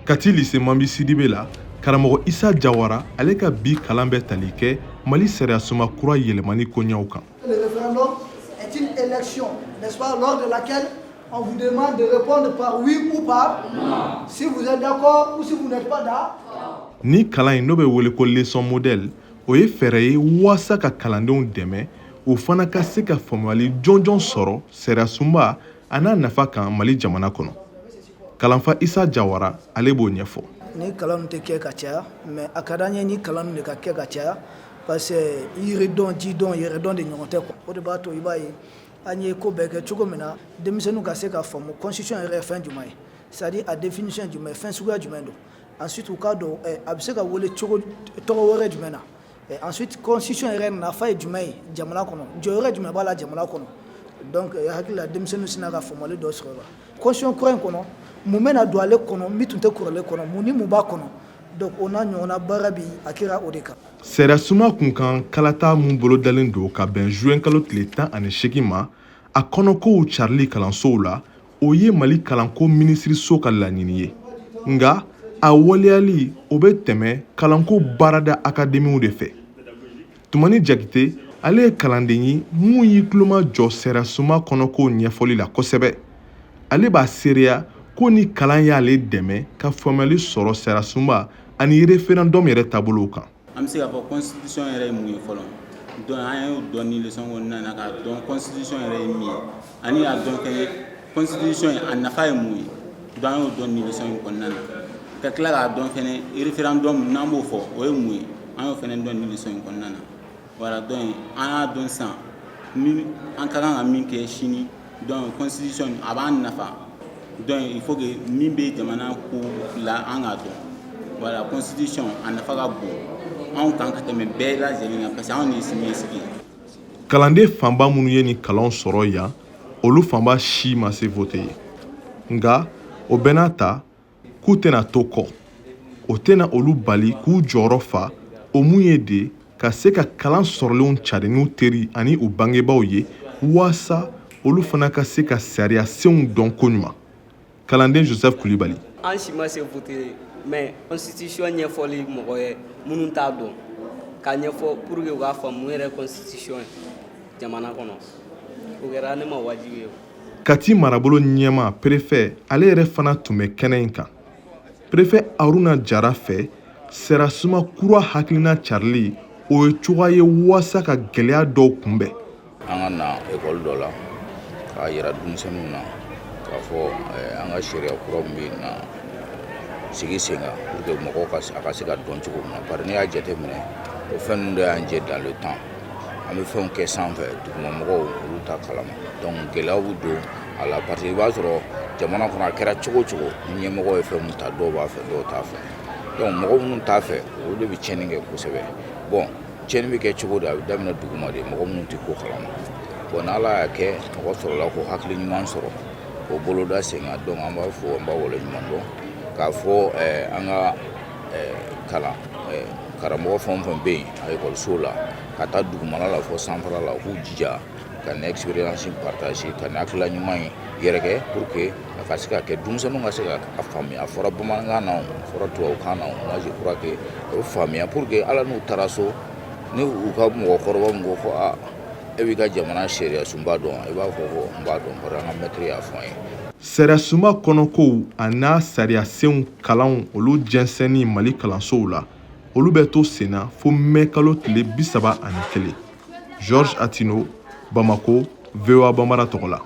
Kati Lycée Manbi Sidibe la, karamɔgɔ Isa Jawara, ale ka bi kalan bɛ tali kɛ Mali sariyasunba kura yɛlɛmani koɲɛw kan. Le référendum est une élection, n'est-ce pas, lors de laquelle on vous demande de répondre par oui ou par non. Si vous êtes d'accord ou si vous n'êtes pas d'accord. Ni kalan in, n'o bɛ wele ko leçon modèle, o ye fɛɛrɛ ye waasa ka kalandenw dɛmɛ, o fana ka se ka faamuyali jɔnjɔn sɔrɔ sariyasunba a n'a nafa kan Mali jamana kɔnɔ. Kalanfa Isa Jawara, ale b'o ɲɛfɔ. Ni kalan tɛ kɛ ka caya, mais a ka d'an ye ni kalan de ka kɛ ka caya, parce que yiridɔn, jidɔn, yɛrɛdɔn de ɲɔgɔn tɛ quoi. O de b'a to i b'a ye an ye ko bɛɛ kɛ cogo min na, denmisɛnninw ka se ka faamu constitution yɛrɛ ye fɛn jumɛn ye, c'est à dire a définition ye jumɛn ye, fɛn suguya jumɛn don. Ensuite, u k'a dɔn a bɛ se ka wele cogo tɔgɔ wɛrɛ jumɛn na. Ensuite, constitution yɛrɛ nafa ye jumɛn ye jamana kɔnɔ, jɔyɔrɔ jumɛn b'a la jamana kɔnɔ. Donc hakili la, denmisɛnninw sina ka faamuyali dɔ sɔrɔ o la. Constitution kura in kɔnɔ, mun bɛna don ale kɔnɔ min tun tɛ kɔrɔlen kɔnɔ, mun ni mun b'a kɔnɔ? Donc o n'a ɲɔgɔnna baara bi a kɛra o de kan. Sariyasunba kunkan kalata mun bolodalen don ka bɛn juin kalo tile 18 ma, a kɔnɔkow carili kalansow la, o ye Mali kalanko minisiriso ka laɲini ye. Nka a waleyali, o bɛ tɛmɛ kalanko baarada akademiw de fɛ. Tumani Jakite, ale ye kalanden ye mun y'i tuloma jɔ sariyasunba kɔnɔkow ɲɛfɔli la kosɛbɛ. Ale b'a seereya ko ni kalan y'ale dɛmɛ ka faamuyali sɔrɔ sariyasunba ani référendum yɛrɛ taabolow kan. An bɛ se k'a fɔ constitution yɛrɛ ye mun ye fɔlɔ. Donc an y'o dɔn ni leçon kɔnɔna na, k'a dɔn constitution yɛrɛ ye min ye, ani k'a dɔn fɛnɛ constitution a nafa ye mun ye. Donc an y'o dɔn ni leçon in kɔnɔna na. Ka tila k'a dɔn fɛnɛ référendum, n'an b'o fɔ, o ye mun ye, an y'o fɛnɛ dɔn ni leçon in kɔnɔna na. Voilà, donc an y'a dɔn sisan min an ka kan ka min kɛ sini. Donc constitution, a b'an nafa. Donc il faut que min bɛ jamana ko la, an k'a dɔn. Voilà, constitution a nafa ka bon anw kan ka tɛmɛ bɛɛ lajɛlen kan, parce que anw de ye siniɲɛsigi ye. Kalanden fanba minnu ye nin kalanw sɔrɔ yan, olu fanba si ma se vote ye. Nka o bɛɛ n'a ta, k'u tɛna to kɔ, o tɛna olu bali k'u jɔyɔrɔ fa, o mun ye de ka se ka kalan sɔrɔlenw cari n'u teri ani u bangebaaw ye, waasa olu fana ka se ka sariya senw dɔn koɲuman. Kalanden Joseph Kulibali. An si ma se vote, mais constitution ɲɛfɔli mɔgɔ ye minnu t'a dɔn, k'a ɲɛfɔ pour que u k'a faamu mun yɛrɛ constitution ye jamana kɔnɔ, o kɛra ne ma wajibi ye. Kati marabolo ɲɛma, préfet, ale yɛrɛ fana tun bɛ kɛnɛ in kan. Préfet Aruna Jara fɛ, sariyasunba kura hakilina carili, o ye cogoya ye waasa ka gɛlɛya dɔw kunbɛn. An ka na ekɔli dɔ la k'a yira denmisɛnninw na k'a fɔ an ka sariya kura min bɛ yen na sigi sen kan, pour que mɔgɔw ka a ka se ka dɔn cogo min na. Bari n'i y'a jateminɛ, o fɛn ninnu de y'an jɛ dans le temps. An bɛ fɛnw kɛ sanfɛ, duguma mɔgɔw, olu t'a kalama. Donc gɛlɛyaw bɛ don a la, parce que i b'a sɔrɔ jamana kɔnɔ, a kɛra cogo o cogo, ni ɲɛmɔgɔ ye fɛn min ta, dɔw b'a fɛ, dɔw t'a fɛ. Donc mɔgɔ minnu t'a fɛ, olu de bɛ tiɲɛni kɛ kosɛbɛ. Bon, tiɲɛni bɛ kɛ cogo di? A bɛ daminɛ duguma de, mɔgɔ minnu tɛ ko kalama. Bon, n'Ala y'a kɛ mɔgɔ sɔrɔla ko hakili ɲuman sɔrɔ k'o boloda sen kan, donc an b'a fɔ, an b'a waleɲuman dɔn k'a fɔ an ka kalan karamɔgɔ fɛn o fɛn bɛ yen a ekɔliso la, ka taa dugumana la fɔ sanfɛla la, u k'u jija ka nin expérience partager, ka nin hakilila ɲuman in yɛrɛkɛ, pour que a ka se ka kɛ denmisɛnninw ka se ka faamuya. A fɔra bamanankan na, a fɔra tubabukan na, moi je crois que o faamuya, pour que ala n'u taara so, ni u ka mɔgɔkɔrɔba min ko aa, e b'i ka jamana sariya sunba dɔn, i b'a fɔ ko n b'a dɔn, bari an ka maître y'a fɔ an ye. Sariyasunba kɔnɔkow a n'a sariyasenw kalanw, olu jɛnsɛnni Mali kalansow la, olu bɛ to senna fo mɛ kalo tile 31. Georges Atino, Bamako, VOA Bambara tɔgɔ la.